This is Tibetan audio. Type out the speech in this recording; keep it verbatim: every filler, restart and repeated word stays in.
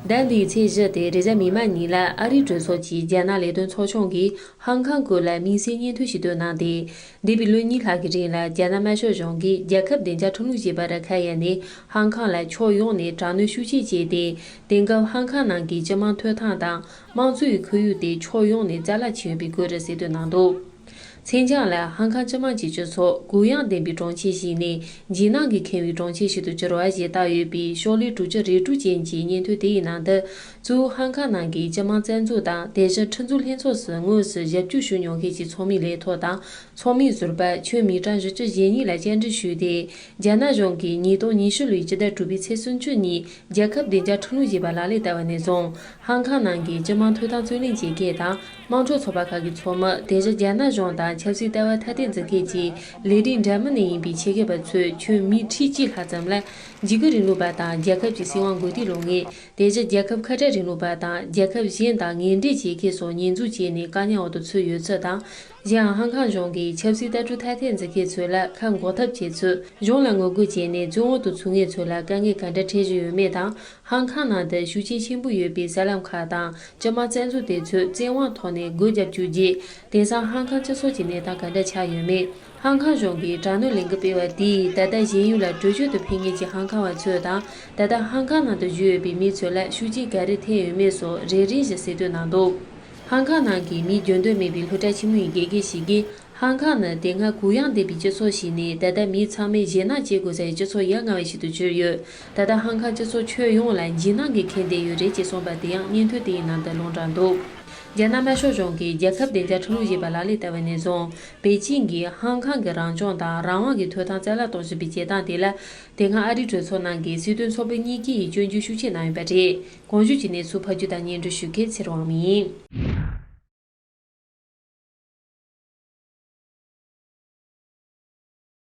ཟླ་འདིའི་ཚེས་བཞི་སྟེ་རེས་གཟའ་མིག་དམར་ཉིན་ལ་ཨ་རིའི་གྲོས་ཚོགས་ཀྱི་རྒྱ་ནག་ལས་དོན་ཚོགས་ཆུང་གིས་ཧང་ཀང་སྐོར་ལ་དམིགས་བསལ་སྙན་ཐོ་ཞིག་བཏོན་གནང་སྟེ། འདས་པའི་ལོ་གཉིས་ལྷག་གི་རིང་ལ་རྒྱ་ནག་དམར་ཤོག་གཞུང་གིས་རྒྱལ་ཁབ་བདེ་འཇགས་ཁྲིམས་ལུགས་ཞེས་པ་རུ་ཁ་གཡར་ནས་ཧང་ཀང་ལ་ཕྱོགས་ཡོངས་ནས་དྲག་གནོན་ཤུགས་ཆེ་བྱས་ཏེ། དེང་སྐབས་ཧང་ཀང་ནང་གི་སྤྱི་དམངས་ཐོབ་ཐང་དང་། དམངས་གཙོའི་ཁོར་ཡུག་དེ་ཕྱོགས་ཡོངས་ནས་རྩ་བརླག་ཕྱིན་ཡོད་པའི་སྐོར་རུ་གསལ་སྟོན་གནང་འདུག། མཚན་བྱང་ལ་ཧང་ཀང་སྤྱི་དམངས་ཀྱི་སྤྱི་ཚོགས་གུ་ཡངས་ལྡན་པའི་གྲོང་ཁྱེར་ཞིག་ནས་འཇིགས་སྣང་གིས་ཁེངས་པའི་གྲོང་ཁྱེར་ཞིག་ཏུ་གྱུར་བ་ཞེས་བཏགས་ཡོད་པའི་ཤོག་ལྷེ་དྲུག་ཅུ་རེ་དྲུག་ཅན་གྱི་སྙན་ཐོ་དེ་ཡི་ནང་དུ། གཙོ་བོ་ཧང་ཀང་ནང་གི་སྤྱི་དམངས་རྩ་འཛུགས་དང་དེ་བཞིན་ཁྲིམས་འཛུགས་ལྷན་ཚོགས་སུ་དངོས་སུ་ཞབས་ཞུ་ཞུ་མྱོང་མཁན་གྱི་ཚོགས་མིའི་ལས་ཐོག་དང་། ཚོགས་མིའི་ཟུར་པ་ཁྱོན་མི་གྲངས་བཞི་བཅུ་ཞེ་གཉིས་ལ་བཅར་འདྲི་ཞུས་ཏེ། རྒྱ་ནག་གཞུང་གིས་ཉིས་སྟོང་ཉི་ཤུ་ལོའི་ཕྱི་ཟླ་དྲུག་པའི་ཚེས་སུམ་ཅུ་ཉིན་རྒྱལ་ཁབ་བདེ་འཇགས་ཁྲིམས་ལུགས་ཞེས་པ་ལག་ལེན་བསྟར་བ་ནས་བཟུང་། ཧང་ཀང་ནང་གི་སྤྱི་དམངས་ཐོབ་ཐང་རྩོད་ལེན་བྱེད་མཁན་དང་། དམངས་ཁྲོད་ཚོགས་པ་ཁག་གི་ཚོགས་མི། དེ་བཞིན་རྒྱ་ནག་གཞུང་དང་ཆབ་སྲིད་ལྟ་བ་ཐ་དད་འཛིན་མཁན་གྱི་ལས་རིགས་འདྲ་མིན་ནས་ཡིན་པའི་ཆེད་མཁས་པ་ཚོས་ཁྱོན་མི་ཁྲི་གཅིག་ལྷག་ཙམ་ལ། འཇིགས་སྐུལ་རིང་ལུགས་པ་དང་རྒྱལ་ཁབ་ཀྱི་སྲིད་དབང་དགོས་གཏུག་སློང་མཁན། དེ་བཞིན་རྒྱལ་ཁབ་ཁ་བྲལ་རིང་ལུགས་པ་དང་རྒྱལ་ཁབ་གཞན་དང་ངན་འབྲེལ་བྱེད་མཁན་སོགས་ཉེས་འཛུགས་བྱས་ནས་བཀག་ཉར་འོག་ཏུ་ཚུད་ཡོད་ཚུལ་དང་། གཞན་ཡང་ཧང་ཀང་གཞུང་གིས་ཆབ་སྲིད་ལྟ་གྲུབ་ཐ་དད་འཛིན་མཁན་ཚོ་ལ་ཁ་འགོག་ཐབས་བྱེད་ཚུལ། གཞུང་ལ་ངོ་རྒོལ་བྱས་ནས་བཙོན་འོག་ཏུ་ཚུད་མཁན་ཚོ་ལ་དཀའ་ངལ་ག་འདྲ་འཕྲད་བཞིན་ཡོད་མེད་དང་། ཧང་ཀང་ནང་དུ་ཤུགས་རྐྱེན་ཆེན་པོ་ཡོད་པའི་གསར་ལམ་ཁག་དང་། སྤྱི་དམངས་རྩ་འཛུགས་དེ་ཚོས་བཙན་དབང་ཐོག་ནས་སྒོ་བརྒྱབ་བཅུག་རྗེས། དེང་སང་ཧང་ཀང་སྤྱི་ཚོགས་ཀྱི་གནས་སྟངས་ག་འདྲ་ཆགས་ཡོད་མེད། ཧང་ཀང་གཞུང་གིས་དྲག་གནོན་ལས་འགུལ་སྤེལ་བ་དེས་ད་ལྟ་གཞན་ཡུལ་ལ་བྲོས་བྱོལ་དུ་ཕེབས་མཁན་གྱི་ཧང་ཀང་བ་ཚོ་དང་། ད་ལྟ་ཧང་ཀང་ནང་དུ་བཞུགས་ཡོད་པའི་མི་ཚོ་ལ་ཤུགས་རྐྱེན་ག་རེ་ཐེབས་ཡོད་མེད་སོགས་རེ་རེ་བཞིན་གསལ་སྟོན་གནང་འདུག། ཧང་ཀང་ནང་གི་མིའི་རྒྱུན་སྡོད་མེད་པའི་སློབ་གྲྭ་ཆེན་མོའི་དགེ་རྒན་ཞིག་གིས། ཧང་ཀང་ནི་དེ་སྔ་གུ་ཡངས་ལྡན་པའི་སྤྱི་ཚོགས་ཤིག་ནས། ད་ལྟ་མི་ཚང་མས་ཞེད་སྣང་སྐྱེ་དགོས་ས་ཡི་སྤྱི་ཚོགས་ཡ་ང་བ་ཞིག་ཏུ་གྱུར་ཡོད། ད་ལྟ་ཧང་ཀང་སྤྱི་ཚོགས་ཁྱོན་ཡོངས་ལ་འཇིགས་སྣང་གིས་ཁེངས་བསྡད་ཡོད་རེད་ཅེས་གསུངས་པ་དེ་ཡང་སྙན་ཐོ་དེའི་ནང་དུ་ལུང་དྲངས་འདུག། རྒྱ་ནག་དམར་ཤོག་གཞུང་གིས་རྒྱལ་ཁབ་བདེ་འཇགས་ཁྲིམས་ལུགས་ཞེས་པ་ལག་ལེན་བསྟར་བ་ནས་བཟུང་། པེ་ཅིང་གིས་ཧང་ཀང་གི་རང་སྐྱོང་དང་རང་དབང་གི་ཐོབ་ཐང་རྩ་བརླག་གཏོང་བཞིན་པའི་བྱེད་སྟངས་དེ་ལ། དེ་སྔ་ཨ་རིའི་གྲོས་ཚོགས་ནང་གི་སྲིད་དོན་ཚོགས་པ་གཉིས་ཀྱིས་སྐྱོན་བརྗོད་ཤུགས་ཆེ་གནང་ཡོད་པ་རེད། གོང་ཞུས་ཀྱི་གནས་ཚུལ་ཕབ་སྒྱུར་དང་སྙན་སྒྲོན་ཞུ་མཁན་ཚེ་རིང་དབང་མོ་ཡིན།